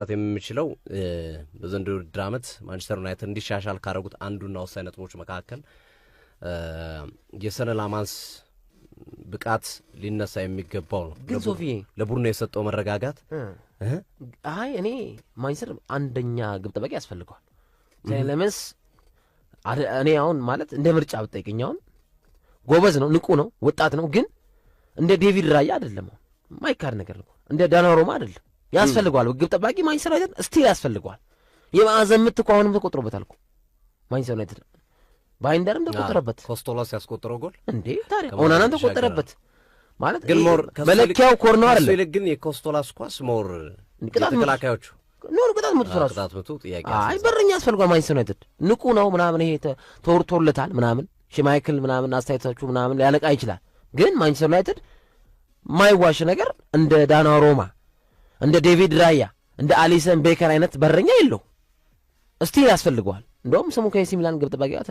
የምችለው በዘንድሮ ውድድር ዓመት ማንቸስተር ዩናይትድ እንዲሻሻል ካደረጉት አንዱና ወሳኝ ነጥቦች መካከል የሰነ ላማንስ ብቃት ሊነሳ የሚገባው ነው። ግን ሶፊ፣ ለቡድኑ የሰጠው መረጋጋት። አይ፣ እኔ ማንቸስተር አንደኛ ግብ ጠባቂ ያስፈልገዋል። ላመንስ እኔ አሁን ማለት እንደ ምርጫ ብጠይቀኝ አሁን ጎበዝ ነው፣ ንቁ ነው፣ ወጣት ነው። ግን እንደ ዴቪድ ራያ አይደለም። አሁን ማይካድ ነገር ነው። እንደ ዳናሮማ አይደለም። ያስፈልገዋል ግብ ጠባቂ፣ ማንቸስተር ዩናይትድ still ያስፈልገዋል። የማዕዘን ምት እኮ አሁንም ተቆጥሮበታል እኮ ማንቸስተር ዩናይትድ፣ ባይንደርም ተቆጠረበት። ኮስቶላስ ያስቆጠረው ጎል። እንዴ ታዲያ ኦናናም ተቆጠረበት ማለት ግን more መለኪያው corner አይደለም። ይልቅ ግን የኮስቶላስ ኳስ more ቅጣት የተከላካዮቹ No፣ ቅጣት ምቱ ራሱ ቅጣት ምቱ ጥያቄ። አይ፣ በረኛ ያስፈልገዋል። ማንቸስተር ዩናይትድ ንቁ ነው ምናምን፣ ይሄ ተወርቶለታል ምናምን፣ ሽማይክል ምናምን አስተያየቶቹ ምናምን ሊያነቃ ይችላል። ግን ማንቸስተር ዩናይትድ ማይዋሽ ነገር እንደ ዳናሮማ፣ እንደ ዴቪድ ራያ፣ እንደ አሊሰን ቤከር አይነት በረኛ የለው፣ still ያስፈልገዋል። እንደውም ስሙ ከኤሲ ሚላን ግብ ጠባቂ ጋር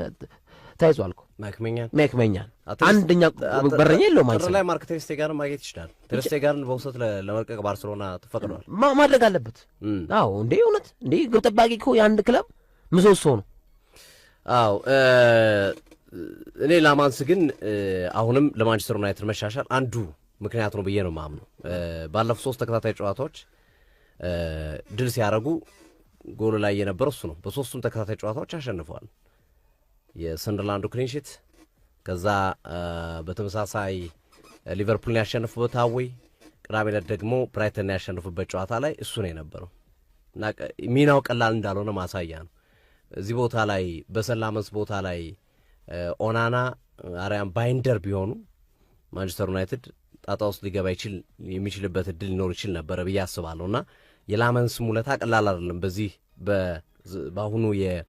ተያይዟል እኮ። ማይክ ሜኛን። ማይክ ሜኛን። አንደኛ በረኛ የለውም። ጥር ላይ ማርክ ቴርስቴጋንን ማግኘት ይችላል። ቴርስቴጋንን በውሰት ለመልቀቅ ባርሴሎና ተፈቅዷል። ማድረግ አለበት። አዎ እንዴ፣ እውነት እንዴ፣ ግብ ጠባቂ እኮ የአንድ ክለብ ምሰሶ ነው። አዎ፣ እኔ ላማንስ ግን አሁንም ለማንቸስተር ዩናይትድ መሻሻል አንዱ ምክንያት ነው ብዬ ነው የማምነው። ባለፉት ሶስት ተከታታይ ጨዋታዎች ድል ሲያደርጉ ጎሉ ላይ የነበረው እሱ ነው። በሶስቱም ተከታታይ ጨዋታዎች አሸንፈዋል። የሰንደርላንዱ clean sheet፣ ከዛ በተመሳሳይ ሊቨርፑልን ያሸንፉበት away፣ ቅዳሜ ዕለት ደግሞ ብራይተን ያሸንፉበት ጨዋታ ላይ እሱ ነው የነበረው እና ሚናው ቀላል እንዳልሆነ ማሳያ ነው። እዚህ ቦታ ላይ በሰን ላመንስ ቦታ ላይ ኦናና አሪያም ባይንደር ቢሆኑ ማንቸስተር ዩናይትድ ጣጣ ውስጥ ሊገባ ይችል የሚችልበት እድል ሊኖር ይችል ነበረ ብዬ አስባለሁ እና የላመንስ ውለታ ቀላል አይደለም። በዚህ በአሁኑ